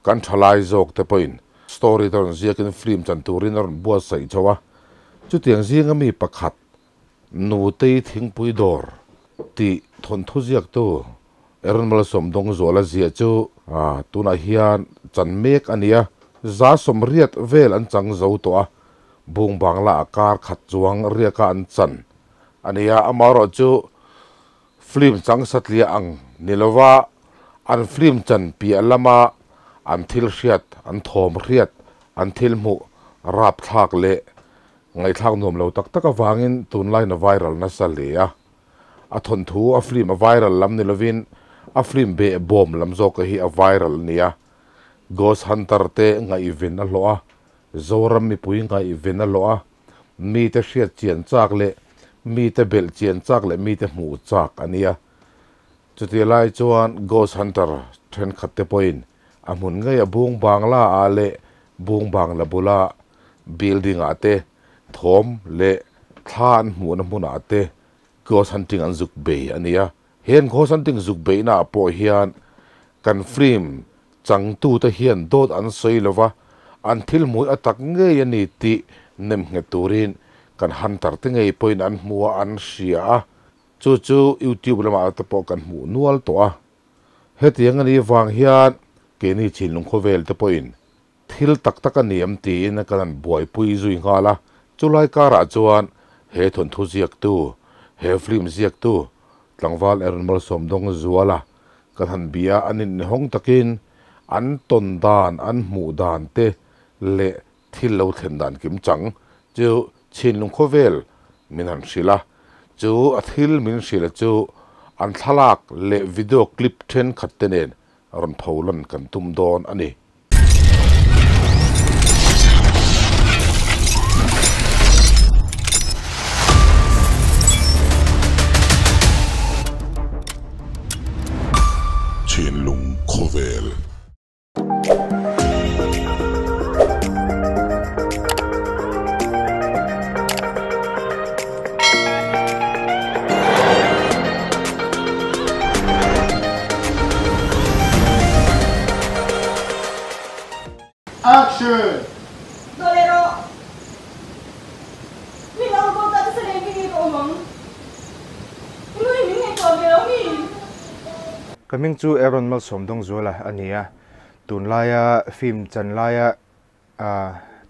Kan thalai zawk te pawhin story te rawn ziakin film chan turin a rawn buatsaih chho a, chutiang zinga mi pakhat Nutei thingpui dawr tih thawnthu ziaktu Aaron Malsawm Dawngzuala ziah chu tunah hian chan mek a ni a, 180 vel an chang zo tawh a, bung bangla a kar khat chuang riaka an chan a ni a, amaherawhchu film chang satliah ang ni lova an film chan piah lama an thil hriat, an thawm hriat, an thil hmuh rapthlak leh Ngaihthlak nuam lo tak tak avangin tunlaiin a viral nasa hle a. A thawnthu a film a viral lam ni lovin a film beh bawm lam zawk hi a viral a ni a. Ghost Hunter te ngaihven a hlawh a, Zoram mipui ngaihven a hlawh a, mite hriat chian chak leh mite belh chian chak leh mite hmuh chak a ni a. Chutih lai chuan Ghost Hunter thenkhat te pawhin a hmun ngei a bung bangla ah leh bung bangla bula Building ah te thawm leh thla an hmuhna hmunah te ghost hunting an zuk bei a ni a. Heng ghost hunting zuk beihna ah pawh hian kan film changtute hian dawt an sawi lo va, an thil hmui a tak ngei a ni tih nem nghet turin kan hunter te ngei pawhin an hmu a, an hria a. Chu chu YouTube lamah te pawh kan hmuh nual tawh a. Hetiang a nih vang hian keini Chinlung khawvel te pawhin Thil tak tak a ni em tiin kan han buaipui zui nghal a, chulai karah chuan he thawnthu ziaktu, he film ziaktu tlangval Aaron Malsawmdawng Zuala kan han bia a, an inhawng takin an tawn dan, an hmuh dan te leh thil lo thlen dan kim chang chu chhinlung khawvel min han hrilh a, chu a thil min hrilh chu an thlalak leh video clip thenkhat te nen rawn pholan kan tum dawn a ni. Thinlung khawvel. Action! Dawh leh rawh. Min lo bo ta nasa leh engtin nge ka awm ang? I nu in min ngaihtuah ve lo mi? Ka hming chu Aaron Malsawmdawngzuala a ni a, tunlaia film chan laia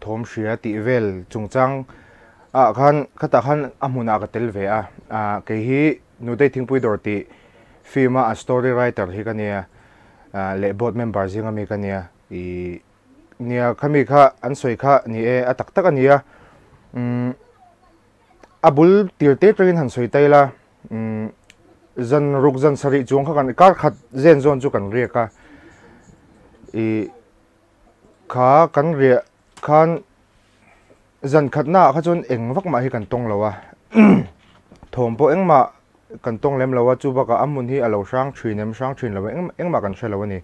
thawm hria tih vel chungchang ah khan khatah khan a hmunah ka tel ve a, kei hi Nutei Thingpui Dawr tih film a a story writer hi ka nia leh board member zinga mi ka nia ih nia khami kha an sawi kha ni e a tak tak a ni a umm a bul tir te atangin han sawi ta ila umm zan ruk zan sarih chuang kha kan kar khat zen zawn chu kan riak a ih Kha kan riah khan zan khatnaah kha chuan eng vak mah hi kan tawng lo a, thawm pawh engmah kan tawng lem lo a, chu bakah a hmun hi a lo hrang thin em hrang thin lo em engmah kan hre lo a ni.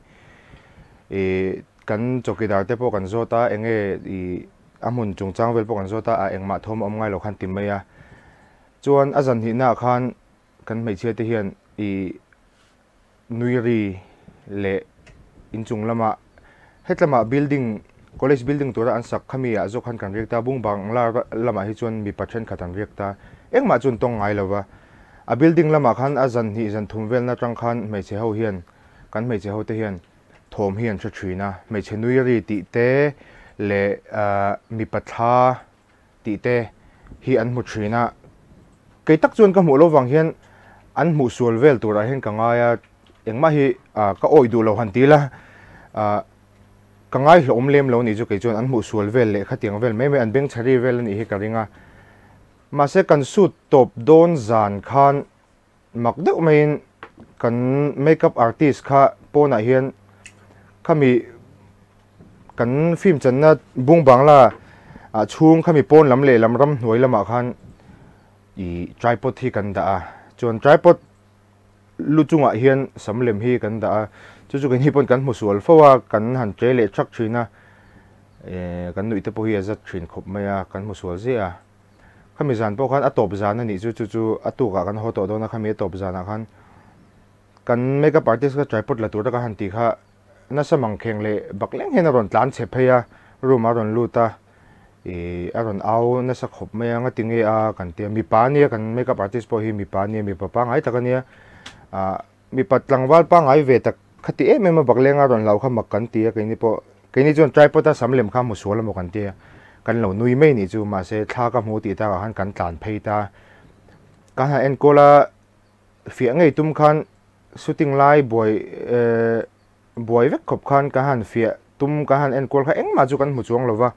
Ih kan chawkidar te pawh kan zawt a eng nge ih a hmun chungchang vel pawh kan zawt a, a engmah thawm a awm ngai lo khan ti mai a. Chuan a zan hnihnaah khan kan hmeichhia te hian ih nui ri leh inchung lamah hetlama building college building tura an sak khami ah zawk khan kan riak ta bung bangla lamah hi chuan mipa thenkhat an riak ta engmah chu an tawng ngai lova a building lamah khan a zan hnih zan thum velna atang khan hmeichhe ho hian kan hmeichhe ho te hian thawm hi an hre thin a hmeichhe nui ri tih te leh ahh mipa thla tih te hi an hmu thin a, kei tak chuan ka hmuh loh vang hian an hmuh sual vel turah hian ka ngai a, engmah hi ah ka awih duh lo han ti ila ah ka ngai hlawm lem lo nih chu kei chuan an hmuh sual vel leh khatiang vel mai mai an beng chhari vel a nih hi ka ring a, mahse kan suit tawp dawn zan khan mak deuh maiin kan makeup artist kha pawnah hian khami kan film channa bung bangla ah chhung khami pawn lam leh lam ram hnuai lamah khan ih tripod hi kan dah a chuan tripod lu chungah hian sam lem hi kan dah a chu chu keini pawn kan hmu sual fo a kan han che leh thak thin a eh kan nuih te pawh hi a zat thin khawp mai a kan hmu sual ziah a. Khami zan pawh khan a tawp zan a nih chu chu chu a tukah kan haw tawh dawn a khami a tawp zanah khan kan makeup artist kha tripod la tur taka han tih kha nasa mangkheng leh bak leng hian a rawn tlan chhe phei a room ah a rawn lut a ih a rawn au nasa khawp mai a nga tinge a kan tia mipa ania kan makeup artist pawh hi mipa ania mipa pangngai tak ania ah mipa tlangval pangngai ve tak khati em em a bak lenga rawn hlau kha mak kan ti a keini pawh keini chuan tripod a sam lem kha hmu sual emaw kan tia kan lo nui mai nih chu mahse thla ka hmu tih takah khan kan tlan phei ta kan han enkawl a fiah ngei tum khan shooting lai buai eh buai vek khawp khan ka han fiah tum ka han enkual kha engmah chu kan hmu chuang lo va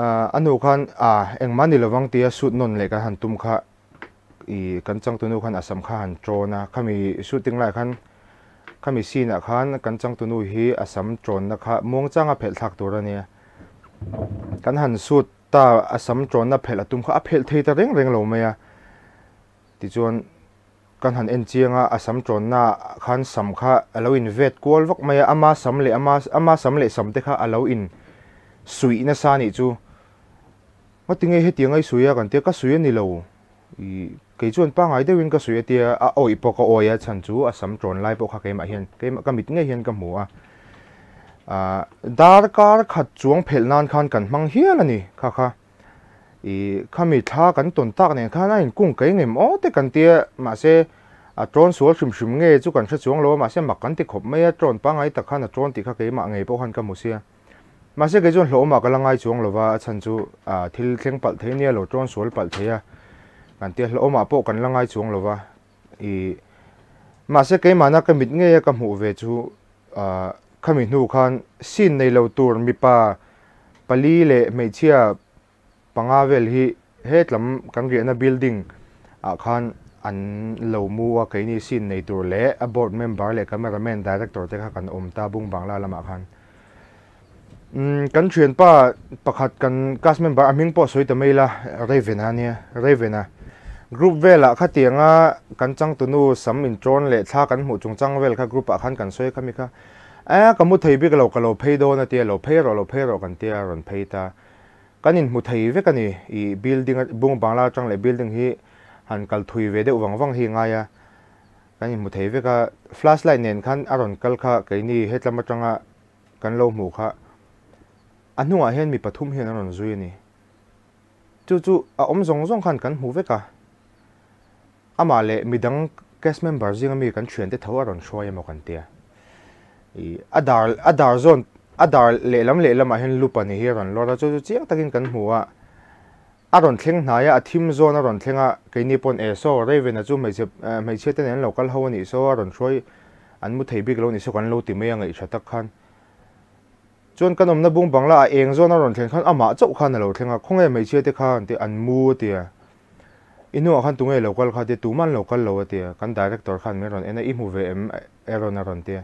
ah a hnu khan ah engmah ni lovang tia shoot nawn leh kan han tum kha ih kan changtunu khan a sam kha han tawn a khami shooting laiah khan khami scene ah khan kan changtunu hi a sam tawnna kha muangchanga phelh thlak tur a nia kan han shoot ta a sam tawnna phelh a tum kha a phelh thei ta reng reng lo mai a tichuan kan han en chiang a a sam tawnna ah khan sam kha a lo in vet kual vak mai a ama sam leh ama ama sam leh sam te kha a lo in suih nasa a nih chu. Ngatinge hetiang a i sawi a kan tia, ka sawi a ni lo. Ih, kei chuan pangngai deuhin ka sawi a tia, a awih pawh ka awi a, chhan chu a sam tawn lai pawh kha keimah hian, keimah ka mit ngei hian ka hmu a. Ah, darkar khat chuang phelh nan khan kan hmang hial a ni kha kha. Ih, khami thla kan tawn tak nen khan a inkung kei ngem aw te kan tia, mahse a tawn sual hrim hrim nge chu kan hre chuang lo a, mahse mak kan ti khawp mai a, tawn pangngai tak khan a tawn tih kha keimah ngei pawh khan ka hmu sia. Mahse kei chuan hlawhawmah ka la ngai chuang lova a chhan chu ah thil thleng palh thei nia lo tawn sual palh thei a kan tia hlawhawmah pawh kan la ngai chuang lova ih mahse keimahna ka mit ngei a ka hmuh ve chu ah khami hnu khan scene nei lo tur mipa pali leh hmeichhia panga vel hi hetlam kan riahna building ah khan an lo mu a keini scene nei tur leh a board member leh cameraman director te kha kan awm ta bung bangla lamah khan umm kan thianpa pakhat kan cast member a hming pawh sawi ta mai ila Raven a nia Raven a group velah khatianga kan changtunu sam intawn leh thla kan hmuh chungchang vel kha group ah khan kan sawi kha mi kha eh ka mu thei bik lo ka lo phei dawn a tia lo phei rawh lo phei rawh kan tia a rawn phei ta. Kan inhmu thei vek a ni. Ih building a bung bangla atang leh building hi han kal thui ve deuh vang vang hi a ngai a. Kan inhmu thei vek a. Flash light nen khan a rawn kal kha keini hetlam atanga kan lo hmuh kha a hnungah hian mi pathum hian an rawn zui a ni. Chu chu a awm zawng zawng khan kan hmu vek a. Amah leh midang cast member zinga mi kan thiante tho a rawn hruai emaw kan tia. Ih a dar a dar zawn a dar lehlam lehlamah hian lup a ni hi a rawn lawr a chu chu chiang takin kan hmu a. A rawn thleng hnai a a thim zawn a rawn thleng a keini pawn e saw Raven-a chu hmeichhe hmeichhia te nen an lo kal ho a nih saw a rawn hruai an mu thei bik lo a nih saw kan lo ti mai a ngaihṭha tak khan. Chuan kan awmna bung bangla a eng zawn a rawn thlen khan amah chauh khan a lo thleng a khawnge hmeichhia te kha an ti an mu a tia. I hnuah khan tunge lo kal kha tia tumah an lo kal lo a tia kan director khan min rawn en a i hmu ve em Aaron a rawn tia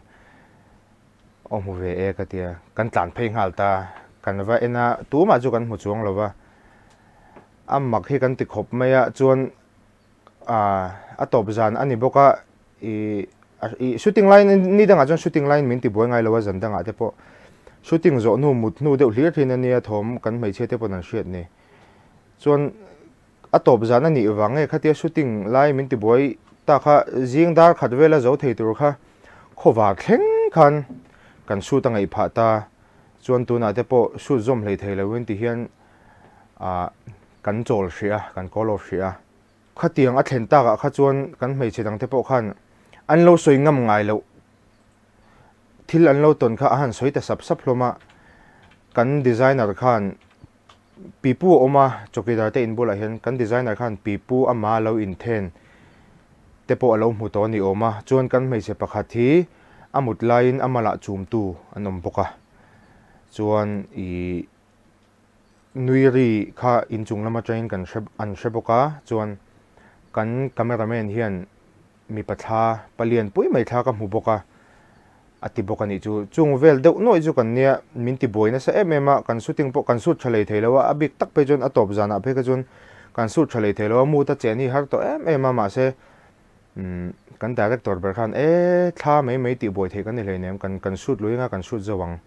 aw hmu ve e ka tia kan tlan phei nghal ta kan va en a tumah chu kan hmu chuang lo va a mak hi kan ti khawp mai a chuan ah a tawp zan a ni bawk a ih ih shooting line ni dangah chuan shooting line min ti buai ngai lo a zan dangah te pawh shooting zawh hnu mut hnu deuh hlir thin a nia thawm kan hmeichhia te pawn an hriat ni. Chuan a tawp zan a nih vang nge khatia shooting lai min ti buai ta kha zing dar khat vela zo thei tur kha khawvar thleng khan kan shoot a ngaih phah ta. Chuan tunah te pawh shoot zawm hlei thei lo in ti hian ah kan chawl hrih a, kan call off hrih a. Khatiang a thlen takah kha chuan kan hmeichhe dang te pawh khan an lo sawi ngam ngai loh. Thil an lo tawn kha a han sawi ta sap sap hlawm a, kan designer khan Pipu a awm a, chawkidar te inbulah hian kan designer khan pipu ama lo inthen te pawh a lo hmu tawh a ni awm a, chuan kan hmeichhe pakhat hi a mut laiin a malah chumtu an awm bawk a, chuan ih nui ri kha inchung lam atangin kan hre an hre bawk a, chuan kan cameraman hian mipa thla palian pui mai thla ka hmu bawk a. A ti bawk a nih chu. Chung vel deuh nuaih chu kan nia, min ti buai nasa em em a, kan shooting pawh kan shoot tha lei thei lo a, a bik tak phei chuan a tawp zanah phei kha chuan kan shoot tha lei thei lo a, mood a chen hi har tawh em em a, mahse umm kan director ber khan e thla mai mai tih buai theih kan ni hleinem, kan kan shoot lui anga kan shoot zo ang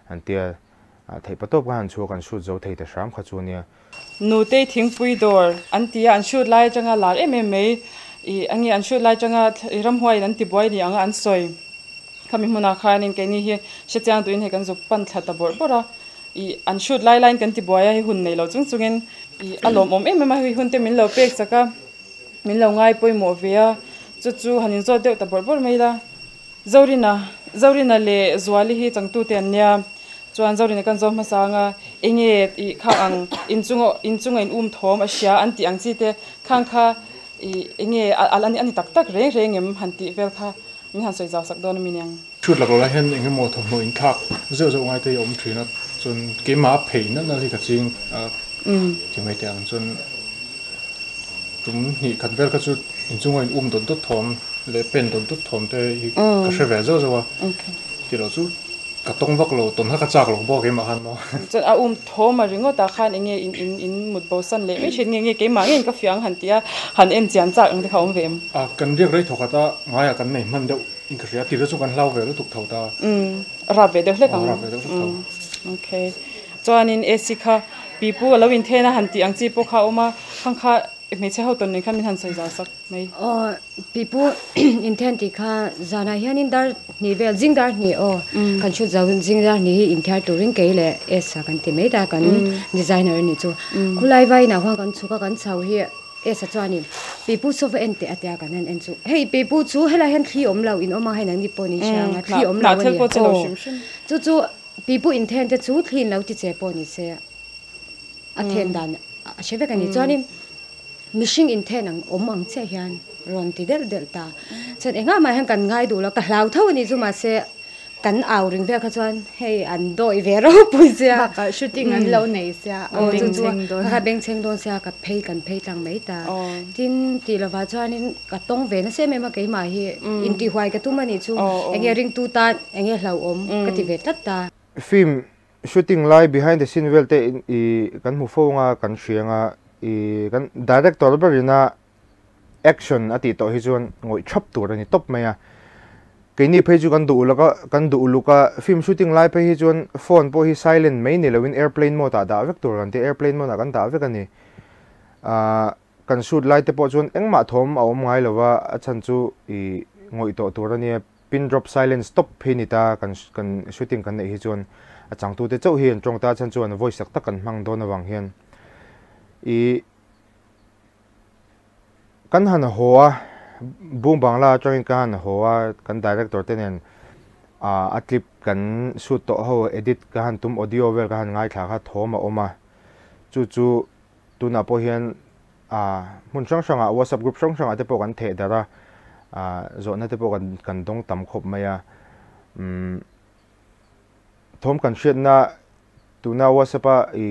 an tia. Theihpatawp ka han chhuak an shoot zo thei ta hram kha chu ania. Nutei thingpui dawr an ti a, an shoot lai atanga lar em em mai i ange an shoot lai atanga i ramhuaiin an ti buai ni anga an sawi khami hmunah khanin keini hi hrechiang duhin hei kan zuk pan thla ta bawrh bawrh a, i an shoot lai laiin kan ti buai a hei hun nei lo chung chungin i a lawmawm em em a hei hun te min lo pek chak a min lo ngai pawimawh ve a chu chu han inzawt deuh ta bawrh bawrh mai la. Zorina, Zorina leh Zuali hi changtute an nia. Chuan Zorina kan zawm hmasa anga enge ih kha ang inchunga inchunga in um thawm a hria an tih ang chi te khang kha ih enge a a ani tak tak reng reng em han tih vel kha min han sawi zau sak dawn a mi niang. Chhut lak lo lai hian eng emaw thawmhnaw inthlak zeuh zeuh ngai te hi a awm thin a, chuan keimah a phei nalh nalh hi ka ching a ti mai teh ang chuan Tum hnih khat vel kha chu inchunga in um dawt dawt thawm leh pen dawt dawt thawm te hi ka hre ve zauh zauh a, tih loh chu ka tawng vak lo, tawn kha ka chak lo bawk keimah khan maw. Chuan a um thawm a ringawt ah khan enge in in in mut bo san leh mai thin nge nge keimah ngeiin ka fiah ang han tih a, han en chian chak ang te kha a awm ve em? A kan riak rei thawk khat a, ngaiah kan nei hman deuh in ka hria, tirte chu kan hlau ve lutuk tho ta. Umm rap ve deuh hlek ang. Aw rap ve deuh hlek tho. Okay. Chuanin AC kha pipu a lo inthen a han tih ang chi pawh kha a awm a, khang kha hmeichhe ho tawn nen khan min han sawi zau sak mai. Aw pipu inthen tih kha zanah hianin dar hnih vel zing dar hnih aw kan shoot zo zing dar hnih hi inthiar turin kei leh S a kan ti mai ta kan designer a nih chu. Khulai vainah khuan kan chhuk a kan chho hi S a chuanin pipu sofa en teh a tia kan han en chu hei pipu chu helai hian thli awm lo in awm a hei nangni pawh in hria ang a thli awm lo a ni aw chu chu Pipu inthen te chu thli in lo ti che pawh ni se a then dan a hre vek a ni. Chuanin mihring inthen ang awm ang chiah hian rawn ti delh delh ta. Chuan engah mah hian kan ngai duh lo, ka hlau tho a ni chu mahse kan au ring vel kha chuan hei an dawi ve ropui sia. Bakah shooting an lo nei sia a bengchheng dawn. Kha bengchheng dawn sia ka phei kan phei tlang mai ta. Tin tih lovah chuanin ka tawng ve nasa em em a keimah hi intihhuai ka tum a nih chu enge ringtu tan Enge hlauhawm ka ti ve tlat ta. Film shooting lai behind the scene vel te i kan hmu fo anga kan hria anga i kan director ber ina action a tih tawh hi chuan ngawih thap tur a ni tawp mai a. Keini phei chu kan duh uluk a kan duh uluk a film shooting lai phei hi chuan phone pawh hi silent mai ni loin airplane mode ah dah vek tur kan ti a airplane mode ah kan dah vek a ni. Ahh kan shoot lai te pawh chuan engmah thawm a awm ngai lo va a chhan chu i ngawih tawh tur a nia. Pin drop silence stop phei ni ta kan kan shooting kan neih hi chuan a changtute chauh hi an tawng ta chhan chuan voice tak tak kan hmang dawn avang hian i kan han haw a bung bangla atangin ka han haw a kan director te nen a clip kan shoot tawh ho edit ka han tum audio vel ka han ngaithla kha thawm a awm a chu chu Tunah pawh hian hmun hrang hrangah WhatsApp group hrang hrangah te pawh kan theh darh a, zawhna te pawh kan kan dawng tam khawp mai a. Umm thawm kan hriatna tuna WhatsApp a i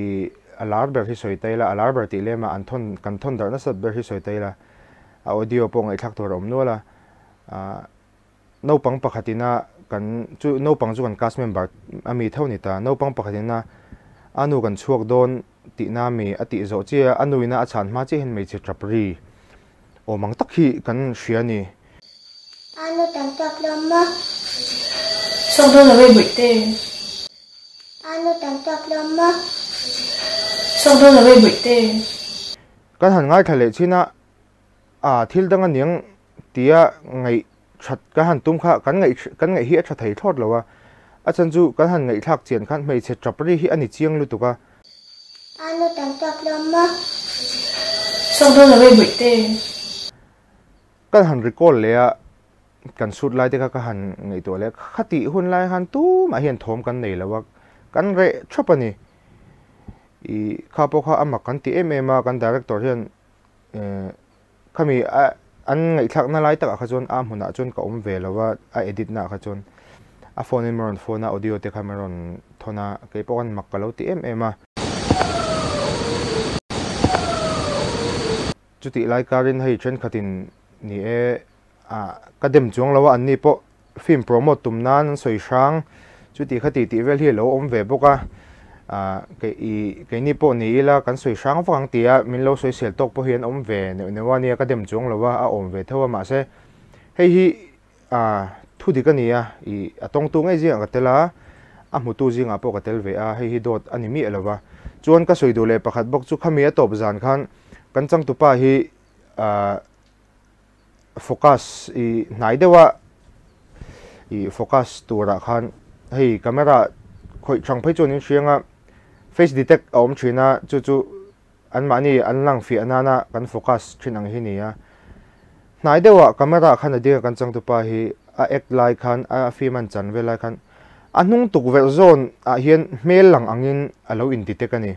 a lar ber hi sawi ta ila, a lar ber tih lem a an thawn kan thawn darh nasat ber hi sawi ta ila, a audio pawh ngaihthlak tur a awm nual a. Naupang pakhatina kan chu naupang chu kan cast member a mi tho ni ta, naupang pakhatina a nu kan chhuak dawn tihna mi a tih zawh chiah a, a nuina a chhan hma chiah hian hmeichhe tap ri awm ang tak hi kan hria a ni. A nu tam tak lo maw? Chhuak dawn lo e Bawihte. A nu tam tak lo maw? Chhuak dawn lo e Bawihte. Kan han ngaithla leh chin a, A thil dang aniang tia ngaih that ka han tum kha kan ngaih kan ngaih hi a tha thei thlawt lo a, a chhan chu kan han ngaihthlak chian khan hmeichhe tap ri hi a ni chiang lutuk a. A nu tam tak lo maw? Chhuak dawn lo e Bawihte. Kan han recall leh a, kan shoot lai te kha ka han ngaihtuah leh a, khatih hun lai khan tumah hian thawm kan nei lo a, kan reh thap a ni. Ih kha pawh kha a mak kan ti em em a, kan director hian Khami a an ngaihthlakna lai takah kha chuan a hmunah chuan ka awm ve lo a, a edit naah kha chuan a phone in rawn phone a, audio te kha min rawn thawn a, kei pawh khan mak ka lo ti em em a. Chutih lai karin hei thenkhatin ni e ka dem chuang lo a, anni pawh film promote tum nan an sawi hrang chuti kha tih tih vel hi a lo awm ve bawk a kei i keini pawh ni ila kan sawi hrang vak ang tia min lo sawi sel tawk pawh hi an awm ve neuh neuh a nia ka dem chuang lo a a awm ve tho a mahse hei hi thu dik a ni a i a tawngtu ngei zingah ka tel a A hmutu zingah pawh ka tel ve a, hei hi dawt a ni miah lo va. Chuan ka sawi duh leh pakhat bawk chu khami a tawp zan khan kan changtupa hi ahh focus i hnai deuh a i focus turah khan hei camera khawih thang phei chuan in hriang a face detect a awm thin a chu chu anmahni an lang fiah nana kan focus thin ang hi ni a hnai deuh ah camera khan a ding a kan changtupa hi a act lai khan a film an chan vel lai khan a hnung tukverh zawn ah hian hmel lang angin a lo in detect a ni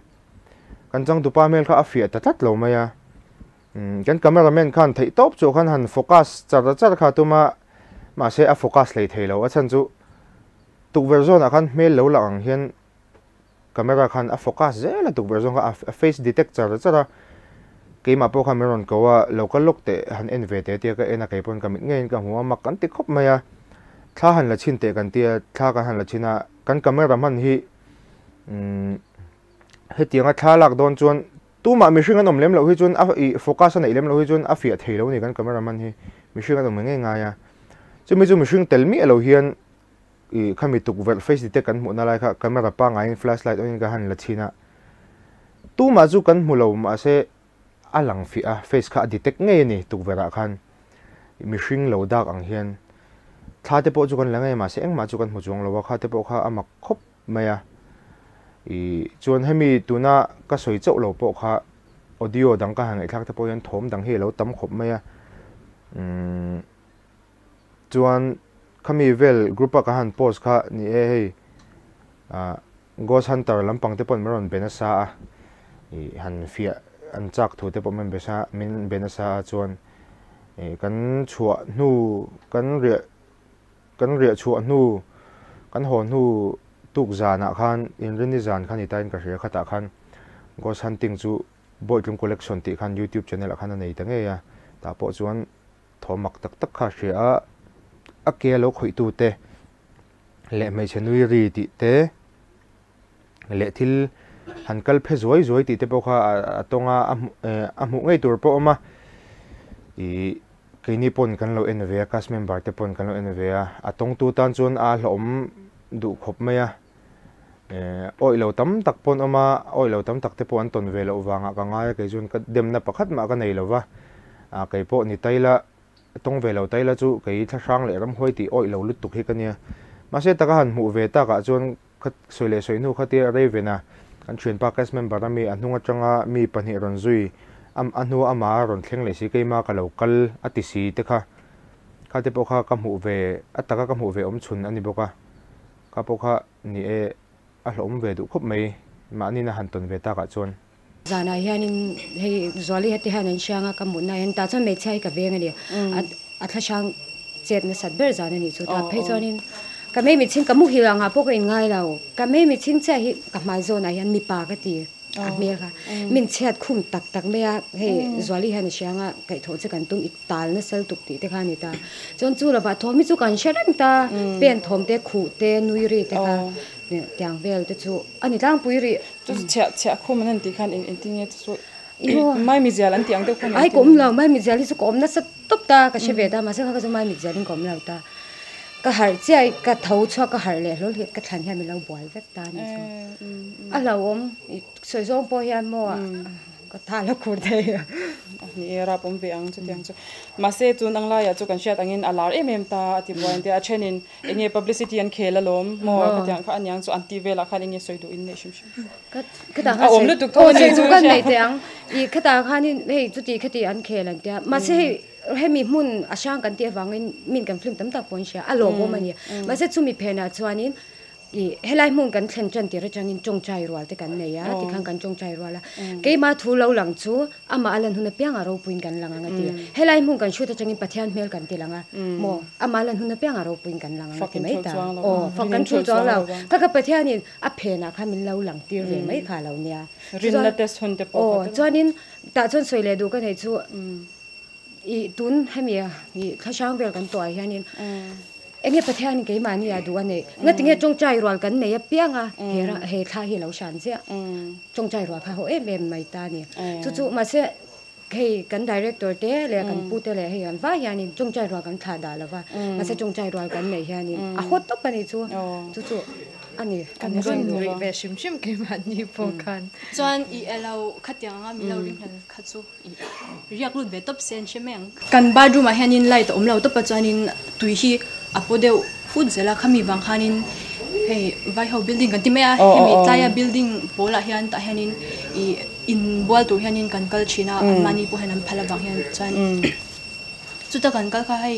kan changtupa hmel kha a fiah ta tlat lo mai a. Kan cameraman khan theih tawp chu khan han focus char char kha tum a, mahse a focus hlei thei lo. A chhan chu tukverh zawnah khan hmel lo lang ang hian camera khan a focus zel a, tukverh zawn kha a face detect char char a. Keimah pawh khan min rawn ko a, lo kal lawk teh han en ve teh tia ka en a, kei pawn ka mit ngeiin ka hmu a, mak kan ti khawp mai a. Thla han la chhin teh kan tia, thla kan han la chhin a, kan camera hman hi hetianga thla lak dawn chuan Tumah mihring an awm lem loh hi chuan a ih focus a neih lem loh hi chuan a fiah thei lo a ni kan camera man hi mihring an awm ngei ngai a. Chumi chu mihring tel miah lo hian ih khami tukverh face detect kan hmuhna lai kha camera pangaiin flash light awnin ka han la chhin a. Tumah chu kan hmu lo mahse a lang fiah a face kha a detect ngei a ni tukverh ah khan mihring lo dak ang hian thla te pawh chu kan la ngei mahse engmah chu kan hmu chuang lo a kha te pawh kha a mak khawp mai a. Ih chuan hemi tuna ka sawi chauh lo pawh kha audio dang ka han ngaihthlak te pawh hian thawm dang hi a lo tam khawp mai a. Umm chuan khami vel group a ka han post kha ni e hei ah ghost hunter lampang te pawh min rawn be nasa a. Ih han fiah an chak thu te pawh min be sa min be nasa a chuan ih kan chhuah hnu kan riah Kan riah chhuah hnu, kan haw hnu tuk zanah khan Inrini zan kha ni tain ka hria khatah khan Ghost Hunting chu Bawitlung Collection tih khan YouTube channel ah khan a nei ta ngei a, tah pawh chuan thawm mak tak tak kha a hria a, a ke a lo khawih tu te leh hmeichhe nui ri tih te leh thil han kal phe zuai zuai tih te pawh kha a tawng a, a hmuh ngei tur pawh a awm a, ih keini pawn kan lo en ve a, cast member te pawn kan lo en ve a, a tawngtu tan chuan a hlauhawm duh khawp mai a, awih lo tam tak pawn awm a, awih lo tam tak te pawh an tawn ve loh vangah ka ngai a, kei chuan ka demna pakhat mah ka nei lo va, kei pawh ni taila Tawng ve lo taila chu kei thlahrang leh ramhuai tih awih lo lutuk hi ka nia. Mahse taka han hmuh ve takah chuan kha sawi leh sawi hnu kha tia rei ven a, kan thianpa cast member a mi a hnung atanga mi pahnih rawn zui a a hnu ama rawn thleng leh si keima ka lo kal a ti si te kha kha te pawh kha ka hmuh ve a taka ka hmuh ve awm chhun a ni bawk a, kha pawh kha ni e a hlawhawm ve duh khawp mai mahni na han tawn ve takah chuan. Zanah hianin hei Zuali heti hian an hriang a, ka mutna hian tah chuan hmeichhia hi ka veng a ni. A thlahrang chet nasat ber zan a nih chu. Tah phei chuanin ka mei mitchhing ka muhil angah pawh ka inngai lo. Ka mei mitchhing chiah hi ka hmai zawnah hian mipa ka ti a hmel kha. Min chhiat khum tak tak mai a, hei Zuali hian a hriang a, kaihthawh che kan tum i tal nasal tuk tih te kha a ni ta. Chuan chu lovah thawm hi chu kan hre reng ta, pen thawm te, khuh te, nui ri te kha. Tiang vel te chu a ni tlangpui rih. Chu chu chhiah chhiah khum an han tih khan eng engtin nge chu chu maimi zial an tih ang deuh khan Ai ka awm lo, maimi zial hi chu ka awm nasa tawp ta ka hre ve ta mahse kha ka chu maimi zial in ka awm lo ta. Ka harh chiah i ka tho chhuak ka harh leh hlawl hi ka thlan hian min lo buai vek ta a ni chu. A hlauhawm i sawi zawng pawh hian maw Ka tha la khur thei a. Ni e, rap awm ve ang chutiang chu. Mahse tun ang laiah chu kan hriat angin a lar em em ta a ti buai an tia. A thenin eng nge publicity an khel alawm maw khatiang kha aniang chu an tih velah khan eng nge sawi duh in neih hrim hrim. A awm lutuk tho a ni chu kan nei teh ang. I khatah khanin hei chuti khati an khel an tia. Mahse hei hemi hmun a hrang kan tih avangin min kan film tam tak pawh an hria a lawmawm a ni. Mahse chumi phenah chuanin Ih, helai hmun kan thlen tan tir atangin tawngtai rual te kan nei a, tikhan kan tawngtai rual a. Keimah thu lo lang chu amah a lan hun apiangah ropuiin kan lang ang a ti. Helai hmun kan hrut atangin Pathian hmel kan ti lang a, maw? Amah a lan hun apiangah ropuiin kan lang ang a ti mai ta. Aw, fak kan thul chuang lo. Kha kha Pathianin a phenah khan min lo lang tir ve mai kha lo nia. Rinna test hun te pawh kha te. Aw, chuanin tah chuan sawi leh duh ka nei chu ih tun hemi ih thlahrang vel kan tuah hianin Enge Pathianin keimahni ah duh a neih? Ngatinge tawngtai rual kan nei apiang a, he ra he thla hi lo hran ziah. Tawngtai rual kha ho em em mai ta a ni. Chu chu mahse hei kan director te leh kan pu te leh hei an vai hianin tawngtai rual kan thlah dah lo va, mahse tawngtai rual kan neih hianin a hawt tawp a ni chu. Chu chu ani. Kan rawn nuih ve hrim hrim keimahni pawh khan. Chuan i elo khatiang anga min lo ring hlel kha chu i riak lut ve tawp se an hre mai ang. Kan bathroom ah hianin light a awm lo tawp a chuanin tui hi a paw deuh phut zel a, khami vang khanin hei vai ho building kan ti mai a, hemi tlaia building pawl ah hian tah hianin i inbual tur hianin kan kal thin a, anmahni pawh hian an phal avang hian chuan chuta kan kal kha hei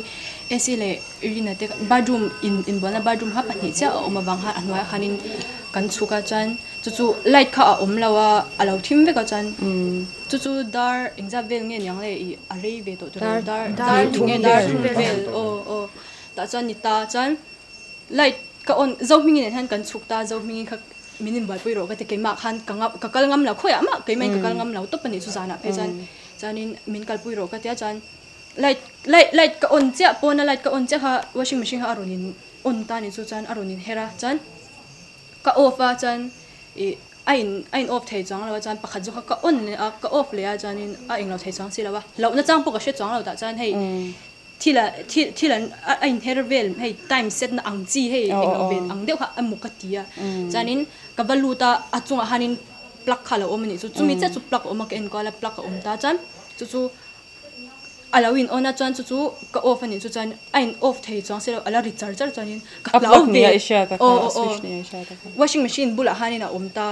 AC leh Rina te bathroom in inbualna bathroom kha pahnih chiah a awm avang khan a hnuaiah khanin kan chhuk a chuan chu chu light kha a awm lo a a lo thim vek a chuan chu chu dar engzat vel nge niang le ih a rei ve tawh tur a dar dar thum nge dar thum vel aw aw tah chuan ni ta chuan light ka on Zohmingi nen hian kan chhuk ta Zohmingi kha min inbuaipui rawh ka ti keimah khan ka ngam ka kal ngam lo khawiah mah keimah in ka kal ngam lo tawp a nih chu zanah phei chuan chuanin min kalpui rawh ka tia chuan Light light light ka on chiah pawna light ka on chiah kha washing machine kha a rawn in on ta ni chu chuan a rawn in her a chuan ka off a chuan ih a in a in off thei chuang lo a chuan pakhat zawk kha ka on leh a ka off leh a chuanin a englo thei chuang si lo a hlauhna chang pawh ka hre chuang lo tah chuan hei thil a thil thil an a in her vel hei time set na ang chi hei englo vel ang deuh kha a maw ka ti a chuanin ka va lut a a chungah hianin plug kha a lo awm a nih chu chumi chiah chu plug a awm a ka enkual a plug a awm ta chuan chu chu A lo in on a chuan chu chu ka off a nih chu chuan a in off thei chuang si lo a la ri char char chuanin ka hlau ve aw aw aw washing machine bulah khanin a awm ta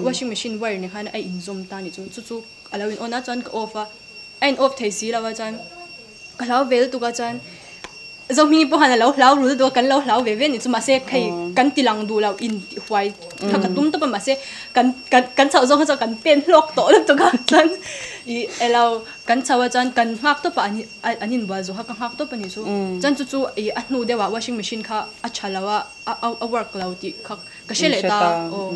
washing machine wire nen khan a in zawm ta nih chu chu chu a lo in on a chuan ka off a a in off thei si lo a chuan ka hlau ve lutuk a chuan Zohmingi pawh khan a lo hlau rul duh a, kan lo hlau ve ve a nih chu mahse hei kan ti lang duh lo in tih huai kha ka tum tawp a mahse kan kan kan chhoh zawng kha chuan kan pen hlawk tawh lutuk a chuan ih elo kan chho a chuan kan nghak tawp a an an inbual zawh kha ka nghak tawp a nih chu chuan chu chu ih a hnu deuh ah washing machine kha a tha lo a a work lo tih kha ka hre leh ta aw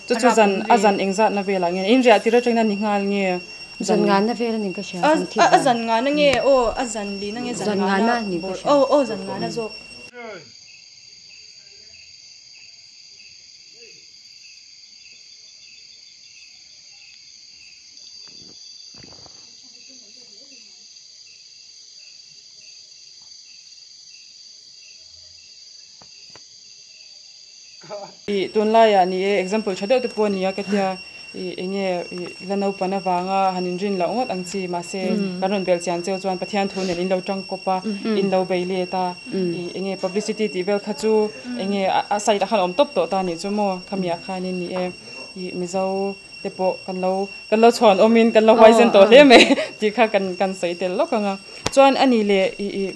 Chu chu zan a zan engzat na velah nge in riah tir atangin a ni nghal nge. Zan ngana vel a ni ka hria, zan thih dan. A zan ngana nge aw, a zan lina nge zan ngana ni ka hria. Aw aw zan ngana zawk. Ih tunlaiah ni e example tha deuh te pawh a ni a ka tia ih eng nge ih la naupang avanga han inrin loh ngawt ang chi mahse kan rawn belh chian cheu chuan Pathian thu nen in lo tangkawp a in lo bei let a ih eng nge publicity tih vel kha chu eng nge a side ah khan a awm tawp tawh ta nih chu maw khamiah khanin ni e ih Mizo te pawh kan lo kan lo chhuan awmin kan lo huaisen tawh hle mai tih kha kan kan sawi tel lawk ang a chuan a ni leh ih ih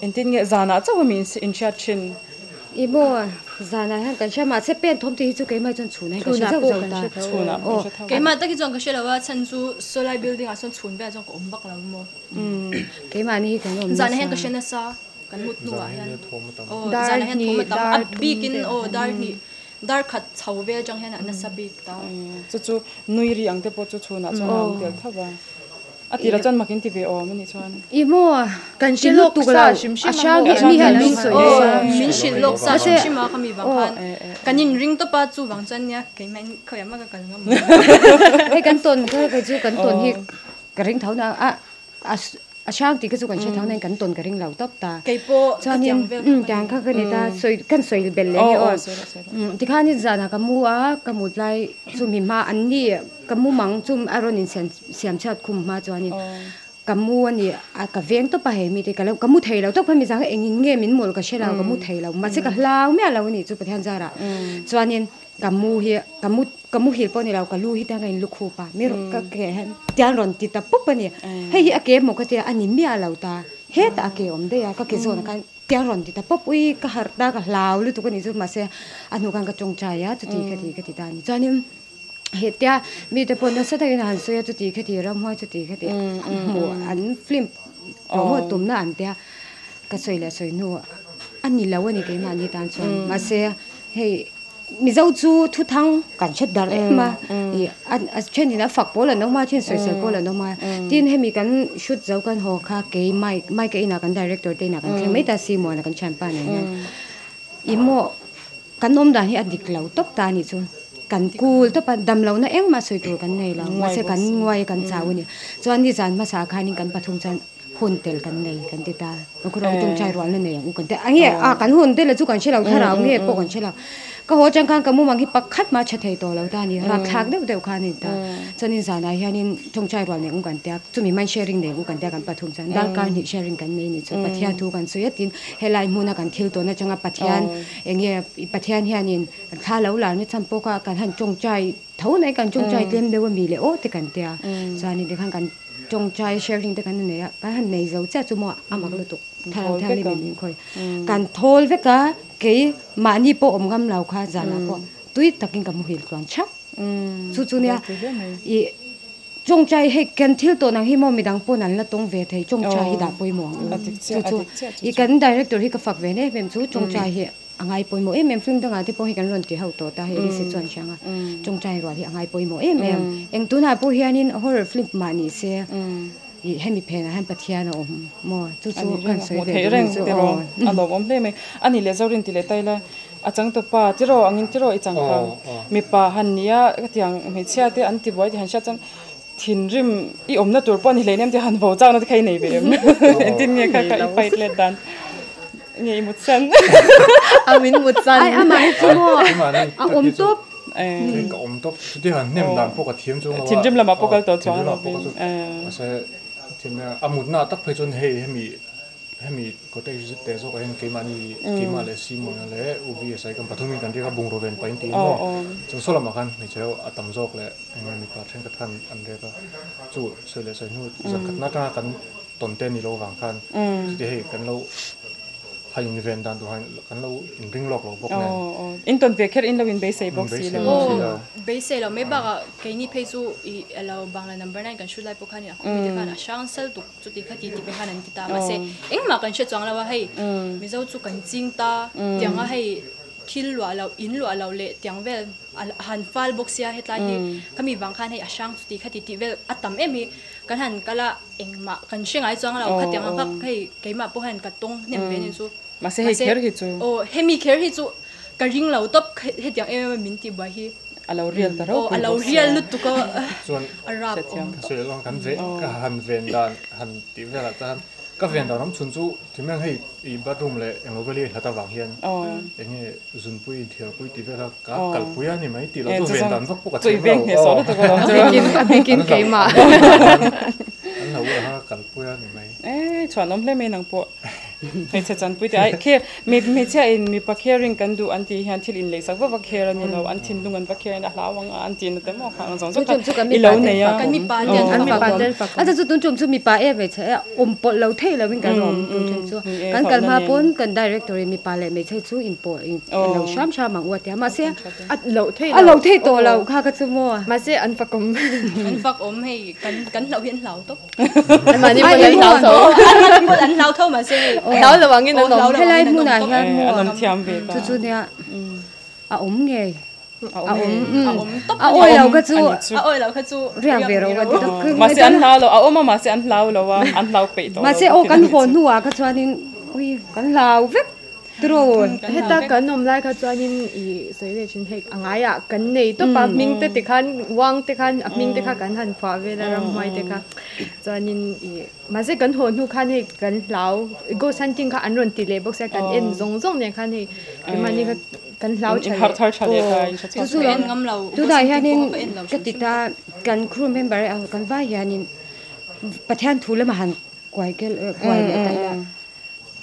Engtin nge zanah chauh a mi in hriat thin? I maw zanah hian kan hria mahse pen thawm tih hi chu keimah chuan chhunah hian ka hre zauh zauh ta. Chhunah pawh ka hre tho. Keimah tak hi chuan ka hre lo a chhan chu sawlai building ah sawn chhun velah chuan ka awm vak lo maw. Keimah ni hi kan awm nasa. Zanah hian ka hre nasa kan mut hnuah hian. Aw zanah hian thawm a tam a bikin aw dar hnih dar khat chho vel atang hian a nasa bik ta. Chu chu nui ri ang te pawh chu chhunah chuan a awm tel tho a. A tirah chuan mak in ti ve awm a nih chuan. I maw kan hre lawk sa hrim hrim a maw. Mi hian min sawi nasa. Min hrilh lawk sa hrim hrim a khami vang khan kan in ring tawp a chu vang chuan nia keimah in khawiah mah ka kal ngam lo. Hei kan tawn kha kei chu kan tawn hi ka ring tho na a a hrang tih kha chu kan hre tho na in kan tawn ka ring lo tawp ta. Keipawh ka tiang vel kha ka tiang kha ka ni ta sawi kan sawi belh leh hi aw. Tikhan in zanah ka mu a ka mut lai chu mi hma an ni. Ka mu mang chu a rawn in siam chhiat khum hma chuanin ka mu a ni a ka veng tawp a hei mite ka lo ka mu thei lo tawp kha mi zang engin nge min mawlh ka hre lo ka mu thei lo mahse ka hlau miah lo a nih chu Pathian zarah chuanin ka mu hi ka mu ka muhil pawh a ni lo ka lu hi tiang ka in lu khup a mi ka ke hian tiang rawn ti ta pup a ni hei hi a ke maw ka tia a ni miah lo ta hetah a ke awm daih a ka ke zawnah khan Tiang rawn ti ta pawp ui ka harh ta ka hlau lutuk a nih chu mahse a hnu khan ka tawngtai a chuti khati khati ta a ni chuanin hetia mite pawh nasa takin a han sawi a chuti khati ramhuai chuti khati hmuh an film promote tumna an tia ka sawi leh sawi hnu a ni lo a ni keimahni tan chuan mahse hei. Mizo chu thuthang kan hre darh em a, ih a thenin a fak pawl an awm a, then sawisel pawl an awm a, tin hemi kan shoot zo kan haw kha kei mike mike a inah kan director te inah kan thleng mai ta si muana kan thianpa nen hian ih maw kan awm dan hi a dik lo tawp ta a nih chu kan kul tawp a dam lohna engmah sawi tur kan nei lo mahse kan nguai kan chau a ni chuan nizan hmasa khanin kan pathum chuan. Hun tel kan nei kan ti ta. Khawro tawngtai rual na nei ang u kan ti a. Nge a kan hun tel chu kan hre lo thlarau nge pawh kan hre lo. Ka haw atang khan ka mumang hi pakhat mah tha thei tawh lo ta a ni. Rapthlak deuh deuh kha a ni ta. Chuanin zanah hianin tawngtai rual nei ang u kan ti a. Chumi hman sharing nei ang u kan ti a kan pathum chuan darkar hnih sharing kan nei a ni chu. Pathian thu kan sawi a tin helai hmuna kan thil tawn atanga Pathian eng nge Pathian hianin thla lo lar na chhan pawh kha kan han tawngtai tho mai kan tawngtai tlem deuh a mi leh aw te kan ti a. Chuanin tikhan kan Tawngtai sharing te kan nei a, kan han nei zo chiah chu maw a mak lutuk thlarau thianghlim in min khawi. Kan thawl vek a, kei mahni pawh awm ngam lo kha zanah pawh tui takin ka muhil tluan thap. Chu chu nia ih tawngtai hei kan thil tawh nang hi maw midang pawn an la tawng ve thei tawngtai hi dah pawimawh ang u. Chu chu ih kan director hi ka fak ve em em chu tawngtai hi. A ngai pawimawh em em, film dangah te pawh hi kan rawn ti ho tawh ta hei Lisa chuan hriang a, tawngtai rual hi a ngai pawimawh em em. Eng tunah pawh hianin horror film mah ni se ih hemi phenah hian Pathian a awm maw chu chu kan sawi ve duh ni chu aw. A lawmawm hle mai. A nih leh Zorin ti leh ta ila a changtupa tiraw angin tiraw i chang kha mipa han nia hetiang hmeichhia te an ti buai tih han hriat chuan thinrim i awmna tur pawh a ni hleinem em tih han vo chakna te kha i nei ve em? Engtin nge kha kha i fight let dan nge i mut san? A min mut san. Ai amah hi chu maw a awm tawp. Ka awm tawp chuti han hnem dan pawh ka thiam chuang lo a. Thinrim lamah pawh kal tawh chuang lo. Mahse a mutna tak phei chuan hei hemi Hemi cottage zet teh zawkah hian keimahni keimah leh Simona leh U BSI kan pathumin kan riak a bungraw ven pahin tiin maw chung saw lamah khan hmeichhe ho a tam zawk leh eng nge mipa thenkhat khan an riak a chu sawi leh sawi hnu zan khatna atanga kan tawn te ni lo vang khan chuti hei kan lo han inven dan tur han kan lo inring lawk lo bawk nen. In tawn ve kher in lo inbeisei bawk si lo. Aw beisei lo mai bakah keini phei chu ih alo Bangla number 9 kan hrut lai pawh khan a khawmi te khan a hrang sal tuk. Chuti kha ti ti pe khan an ti ta mahse engmah kan hre chuang lo a hei Mizo chu kan ching ta tiang a hei thil luah loh in luah loh leh tiang vel a han fal bawk sia hetlai hi khami vang khan hei a hrang chuti kha ti tih vel a tam em hi kan han kal a engmah kan hre ngai chuang lo khatiang ang kha hei keimah pawh hian ka tawng hnem ve ni chu mahse hei kher hi chu aw hemi kher hi chu ka ring lo tawp hetiang em em a min tih buai hi. A lo rial ta reuh pui bawk sia. A lo rial lutuk a, a rap awm. Chuan kan ve ka han ven dan han tih velah chuan ka ven dan awm chhun chu timiang hei i bathroom leh englo vel hi a hlat avang hian eng nge zunpui inthiarpui tih vela ka kalpui a ni mai tih loh chu ven dan vak pawh ka thiam lo. A bikin keimah. An lo a kalpui a ni mai. E chhuan awm hle mai nang pawh. Hmeichhe chanpui te ai kher hmeichhia in mipa kherin kan duh an tih hian thil inlei sak vak vak kher a ni lo an thinlung an va kher in a hlau ang a an tih na te maw khang zawng zawng kha i lo nei a kan mipa te an fak awm a chu tun tum chu mipa e hmeichhe e awm pawlh lo theih lo in kan awm tun tum chu kan kal hma pawn kan director in mipa leh hmeichhe chu in pawh in lo hram hram ang u a tia mahse a loh theih a loh theih tawh lo kha ka chu maw mahse an fak awm an fak awm hei kan kan hlauh hi an hlau tawp Mahni pawn an hlau tho. An pawn an hlau tho mahse hlau lo angin an awm. Helai hmunah hian maw an awm thiam ve ta. Chu chu nia a awm ngei. A awm a awm tawp a awi lo kha chu a awi lo kha chu riak ve ro ka ti tak. Mahse an hlau lo a awm a mahse an hlau lo a an hlau peih tawh lo. Mahse aw kan haw hnuah kha chuanin ui kan hlau vek. Tiraw? Heta kan awm lai kha chuanin i sawi leh thin hei a ngaiah kan nei tawp a hming te tikhan uang te khan a hming te kha kan han phuah vel a ramhuai te kha chuanin i mahse kan haw hnu khan hei kan hlau ghost hunting kha an rawn ti leh bawk sia kan en zawng zawng nen khan hei keimahni kha kan hlau tha leh aw chu chu tunah hianin ka ti ta kan crew member kan vai hianin Pathian thu lamah han kuai kel kuai leh ta ila.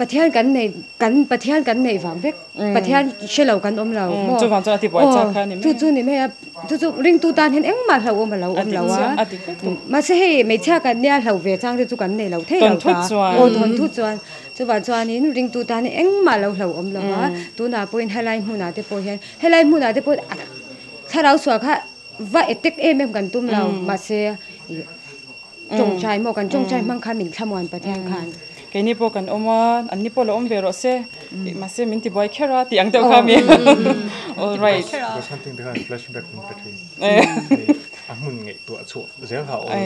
Pathian kan nei kan Pathian kan neih vang vek Pathian hre lo kan awm lo maw chu vang chuan a ti buai chak kha a ni mai chu chu ni mai a chu chu ringtu tan hian engmah hlauhawm a lo awm lo a mahse hei hmeichhia kan nia hlo ve chang te chu kan nei lo thei lo ta aw tawn thut chuan chuvang chuanin ringtu tan hian engmah lo hlauhawm lo a tunah pawhin helai hmunah te pawh hian helai hmunah te pawh thlarau sual kha va attack em em kan tum lo mahse ih Tawngtai maw kan tawngtai hmang khan min thlamuan Pathian khan. Keini pawh kan awm a, anni pawh lo awm ve rawh se, mahse min ti buai kher a tih ang deuh kha mi. All right. Because hunting te khan flashback min pe thin. A hmun ngaihtuah chhuah zel kha a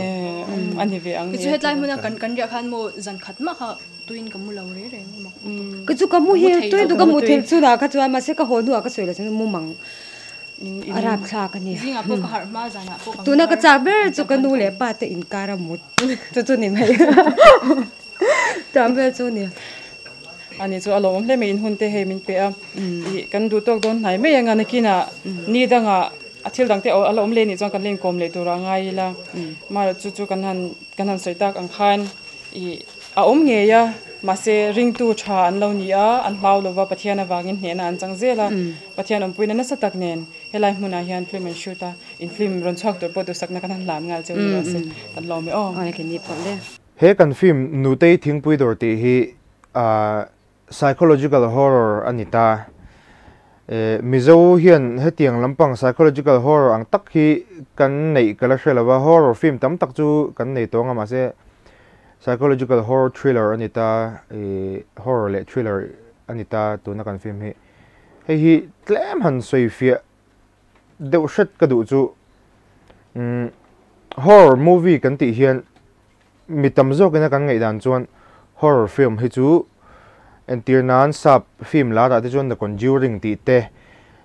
awm. A ni ve ang. Chu hetlai hmuna kan kan riah khan maw zan khat mah kha tuin ka mu lo reng reng mak. Ka chu ka mu hil tuin tu ka mu thil chunah kha chuan mahse ka haw hnuah ka sawi lo chuan mu mang. A rapthlak a ni. Zingah pawh ka harh hma zanah pawh ka Tuna ka chak ber chu ka nu leh pa te inkar a mut chu chu ni mai. Chutiang vel chu ni. Ani chu a lawmawm hle mai in hun te hei min pe a, ih kan duh tawk dawn hnai mai anga nakinah ni dangah a thil dang te a la awm leh nih chuan kan la inkawm leh tur a ngai ila, amaherawhchu chu chu kan han kan han sawi tak ang khan ih a awm ngei a, mahse ringtu tha an lo ni a, an hlau lova Pathian avangin hnehna an chang zel a, Pathian awmpuina nasa tak nen helai hmunah hian film an shoot a, in film rawn chhuak tur pawh duhsakna kan han hlan nghal cheu ni rawh se, kan lawm e aw. He kan film Nutei Thingpui Dawr tih hi psychological horror a ni ta. Mizo hian hetiang lampang psychological horror ang tak hi kan neih ka la hre lo va, horror film tam tak chu kan nei tawng a mahse psychological horror thriller a ni ta, horror leh thriller a ni ta tuna kan film hi. Hei hi tlem han sawi fiah deuh hret ka duh chu horror movie kan tih hian mi tam zawkina kan ngaihdan chuan horror film hi chu entir nan sap film larah te chuan The Conjuring tih te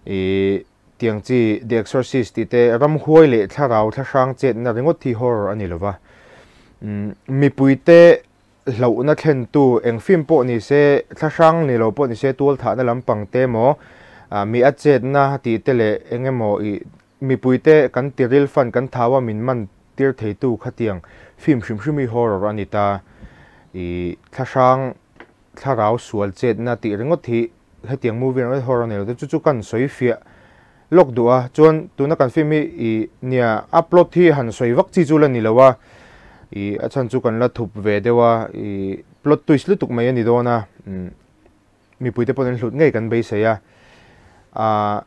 ih tiang chi The Exorcist tih te ramhuai leh thlarau thlahrang chetna ringawt hi horror a ni lova mipui te hlauhna thlentu eng film pawh ni se thlahrang ni lo pawh ni se tual thahna lampang te emaw mi a chetna tih te leh eng emaw ih mipui te kan tiril fan kan thau a min man tir theitu khatiang film hrim hrim hi horror a ni ta ih thlahrang thlarau sual chetna tih ringawt hi hetiang movie ang horror a ni lo te chu chu kan sawi fiah lawk duh a chuan tuna kan film hi ih nia a plot hi han sawi vak chi chu la ni lo a ih a chhan chu kan la thup ve deuh a ih plot twist lutuk mai a ni dawn a mipui te pawh an hlut ngei kan beisei a ah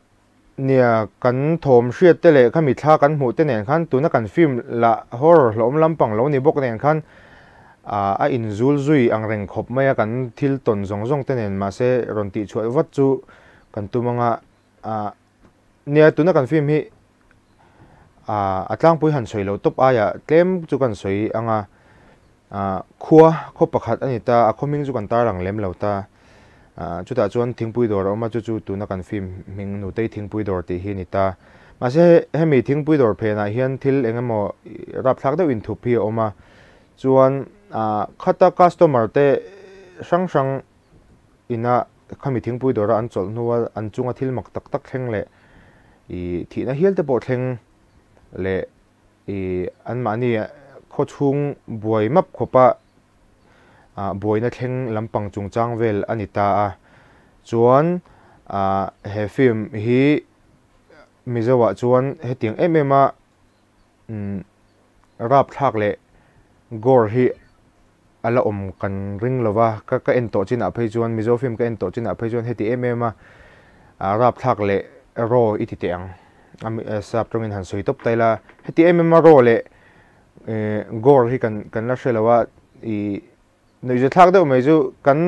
Nia, kan thawm hriat te leh khami thla kan hmuh te nen khan tuna kan film lah horror hlawm lampang lo ni bawk nen khan a inzul zui ang reng khawp mai a, kan thil tawn zawng zawng te nen mahse rawn tih chhuah vat chu kan tum anga nia tuna kan film hi a tlangpui han sawi loh tawp aia tlem chu kan sawi anga Khua, khaw pakhat a ni ta, a khaw hming chu kan tarlang lem lo ta. Chutah chuan thingpui dawr a awm a, chu chu tuna kan film hming Nutei Thingpui Dawr tih hi a ni ta. Mahse hemi thingpui dawr phenah hian thil eng emaw rapthlak deuh inthup hi a awm a, chuan khata customer te hrang hrang ina khami thingpui dawra an chawlh hnua an chunga thil mak tak tak thleng leh ih thihna hial te pawh thleng leh I anmahni khawchhung buai map khawpa buaina thleng lampang chungchang vel a ni ta a. Chuan he film hi Mizoah chuan hetiang em em a rapthlak leh gore hi a la awm kan ring lo va, ka ka en tawh chinah phei chuan Mizo film ka en tawh chinah phei chuan heti em em a rapthlak leh raw i ti teh ang a sap tawngin han sawi tawp ta ila heti em em a raw leh gore hi kan kan la hre lo a ih nuihza thlak deuh mai chu kan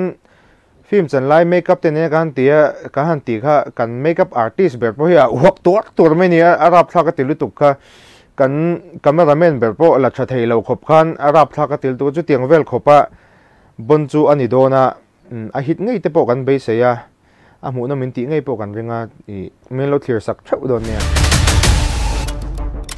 film chan lai makeup te nen kan ti a kan han tih kha kan makeup artist ber pawh hi a uak tuar tuar mai a ni a a rapthlak a ti lutuk kha kan cameraman ber pawh la tha thei lo khawp khan a rapthlak a ti lutuk a chutiang vel khawp a bon chu a ni dawn a a hit ngei te pawh kan beisei a a hmuhnawm in tih ngei pawh kan ring a ih min lo thlir sak theuh dawn nia.